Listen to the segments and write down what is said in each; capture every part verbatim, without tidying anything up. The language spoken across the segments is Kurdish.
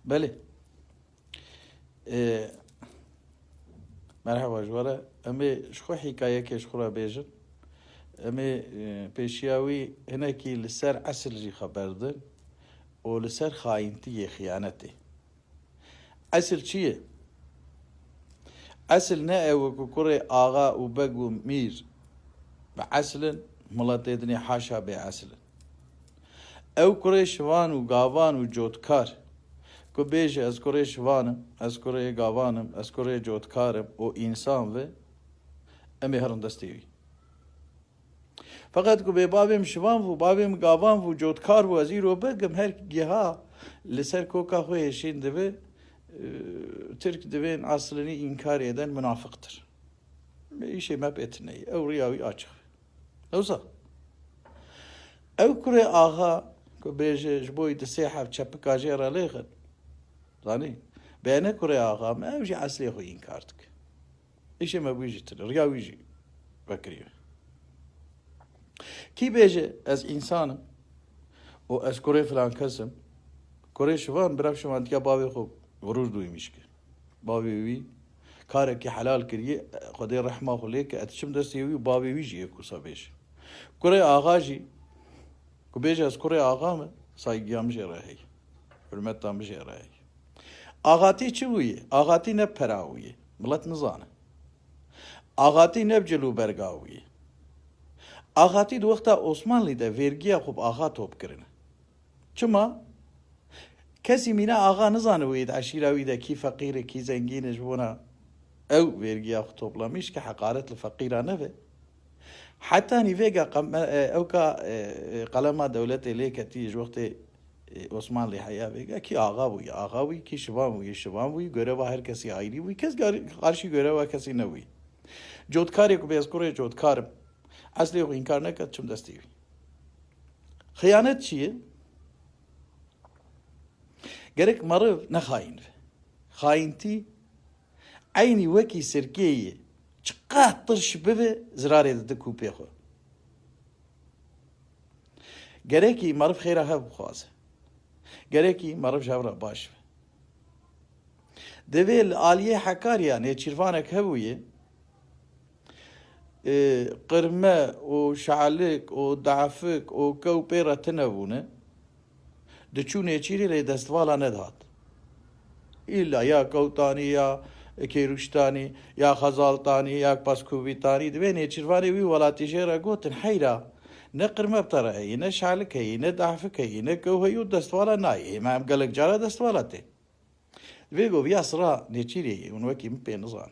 Belê. Ê, merheba ji we re. Em ê ji xwe hîkayekê ji xwe re bêjin. Em ê, ê, pêşiya wî hinekî li ser esil jî xeber din û li ser xayîntiyê, xiyanetê. Esil çi ye? Esil ne ew e ku kurê axa û beg û mîr bi esil in, miletê dinê haşa bê esil in. Ew kurê şivan û gavan û cotkar, ku bêje, "Ez kurê şivan im, ez kurê gavan im, ez kurê cotkar im" û însan ve, em ê herin destê wî. Feqet ku bê bavê min şivan bû, bavê min gavan bû, cotkar bû, ez îro beg im, her giha li ser koka xwe hêşîn dibe, e, Tirk divên eslini înkarê den munafiqtir. Îşê me pê tune ye. Ew riya wî açiq. Ewsa. Ew kurê axa ku bêje ji bo wî di sê heb çepika jê re lêxin. Zanî? Bêne kurê axa me, ew jî eslê xwe înkar dike. Îşê me bû jî tune. Riya wî jî vekiriye. Kî bêje, "Ez însan im û ez kurê filan kes im", kurê şivan, bira şivan diya bavê xwe gurûr dûyî mişke. Bavê wî karekî helal kiriye, Xwedê rehma xwe lê ke, ez diçim destê wî û bavê wî jî yê kusa bêje. Kurê axa jî ku bêje, "Ez kurê axa me", saygîya min jê re heye. Hurmeta min jê re heye. Axatî çi bûye? Axatî ne pera bûye. Milet nizane. Axatî ne bi cil û berga bûye. Axatî di wexta Osmanlî de vergiya xwe bi axa top kirine. Çima? Kesî mîna axa nizanibûye di eşîra wî de kî feqîr e, kî zengîn e, ji bona ew vergiya xwe toplamîş ke heqaret li feqîra nebe. Heta nîvêga qem-, e, ewka, e, e, qelema dewletê lê ketî ji wextê, e, Osmanlî heya vêga kî axa bûye, axa bûye, kî şivan bûye, şivan bûye, göreva her kesî ayrî bûye, kes gar-, qarşî göreva kesî nebûye. Cotkarê ku bê ez kurê cotkar im, eslê xwe înkar neke, çim destê wî. Xiyanet çi ye? Gerek meriv ne xayîn be. Xayîntî eynî wekî sirkê ye. Çiqas tirş bibe, zirarê dide kûpê xwe. Gerekî meriv xêra hev bixwaze. Gerekî meriv ji hev re baş be. Divê li aliyê Hekariya nêçîrvanek hebûye, e, qirme û şalik û dafik û kew pê re tune bûne, diçû nêçîrê lê destvala nedihat. Îlla ya Kewtanî, ya Kêrûştanî, ya Xezaltanî, ya Paskûvîtanî, divê nêçîrvanê wî welatî jê re gotin, heyra, ne qirme bi te re heyî, ne şalik heyî, ne dafik heyî, ne kew heyî û destvala nayê. Hema em gelek cara destvala tê. Vê goviya sira nêçîrê ye, hûn wekî min pê nizan.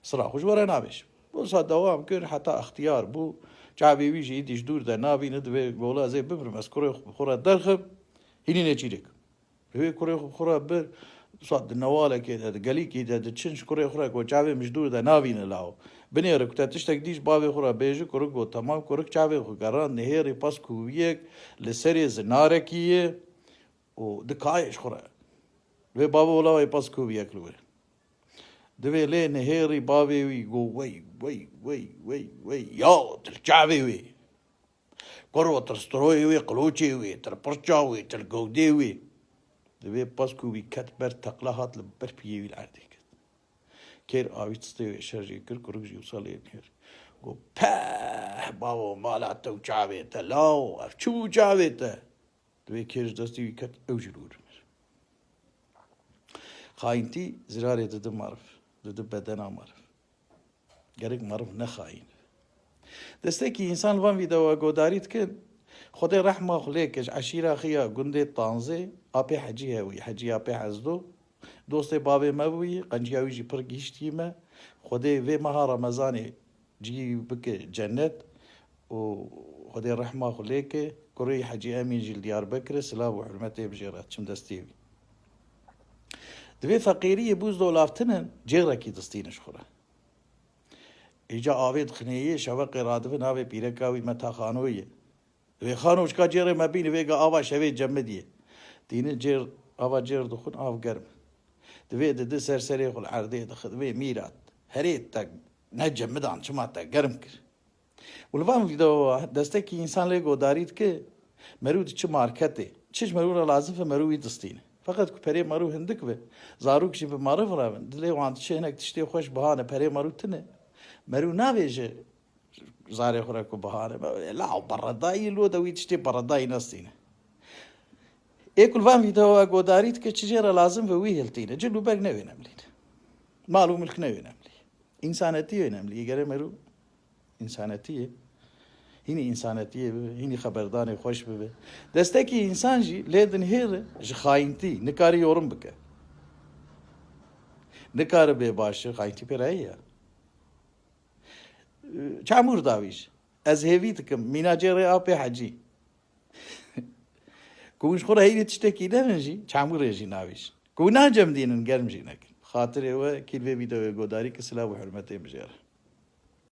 Sira xwe ji we re nabêjim. Wisa dewam kir, heta extiyar bû. Çavê wî jî îdî ji dûr de nabîne, divê gola ez ê bimirim, ez kurê xwe bi xwe re derxim, hînî nêçîrek. Divê kurê xwe bi xwe re bir, wisa di newalekê de, di gelîkî de, diçin ji kurê xwe re ku çavê min ji dûr de nabîne law. Binêre ku te tiştek dî ji bavê xwe re bêje, kurik got, temam, kurik çavê xwe gerand, nihêrî paskûviyek li serê zinarekî ye. û dikayê ji xwe re. Divê bavê wela wê paskûviyek li wir. Divê lê nihêrî bavê wî got, "Wey, wey, wey, wey, wey, ya, til çavê wê. Kuro, til stiroyê wê, qiloçê wê, til pirça wê, til gewdê wê." Divê paskûvî ket ber teqla hat li ber piyê wî li erdê ket. Kêr avî tistê wê şer jê kir, kurik jî wisa lê nihêr. Got, "Peh, bavo, mala te û çavê te, law, ev çi bû çavê te?" Divê kêr ji destê wî ket, ew jî li wir mir. Xayîntî zirarê dide meriv, dide bedena meriv. Gerek meriv ne xayîn. Destekî însan li van vîdeoya godarî dikin. Xwedê rehma xwe lê ke ji eşîra xiya gundê Tanzê, apê Hecî hebûyî, Hecî apê Hezdo. Dostê bavê me bûyî, qenciya wî jî pir gihîştî me. Xwedê vê meha Remezanê cihî bike cennet û Xwedê rehma xwe lê ke, kurê Hecî Emîn jî li Diyarbekir e, silav û hurmetê bi jê re, çim destê wî. Divê feqîriyê bûzdolav tinin, cêrekî distînin ji xwe re. Îca avê dixinê yê, şeveqê radivin, avê pîreka wî Meta Xano ye. Divê Xano çika cêrê me bîne, vêga ava şevê cemidiyê. Tînin cêr, ava cêr dixwin, av germ. Divê didi ser serê xwe li erdê dixin, divê mîrat. Herê te ne cemidan, çima te germ kir? Û li van vîdeoya destekî însan lê godarî dike, merû diçi marketê. Çi ji merû re lazim e, merû wî distîne. Feqet ku perê merû hindik be, zarok jî bi meriv re bin, dilê wan diçe hinek tiştê xweş bihane, perê merû tune. Merû navêje zarê xwe re ku bihane. La beredayî lo de wî tiştê beredayî nestîne. Ê ku li van vîdeoya godarî dike çi jê re lazim ve wî hiltîne. Cil û berg newê nemlîne. Mal û milk newê nemlî. Însanetî wê nemlî. Gere merû însanetiyê. Hînî însanetiyê bibe, hînî xeberdanê xweş bibe. Destekî însan jî lê dinihêre ji xayîntî, nikare yorum bike. Nikare bê baş, xayîntî pê re heye. Çamûr dawî ji. Ez hêvî dikim, mîna cê rê apê hecî. Ku hûn ji xwe re heyvê tiştekî nebin jî, çamûrê jî navî ji. Ku hûn nacemdînin, germ jî nekin. Xatirê we, kî li vê vîdeoyê godarî ki silav û hurmetê mijêre.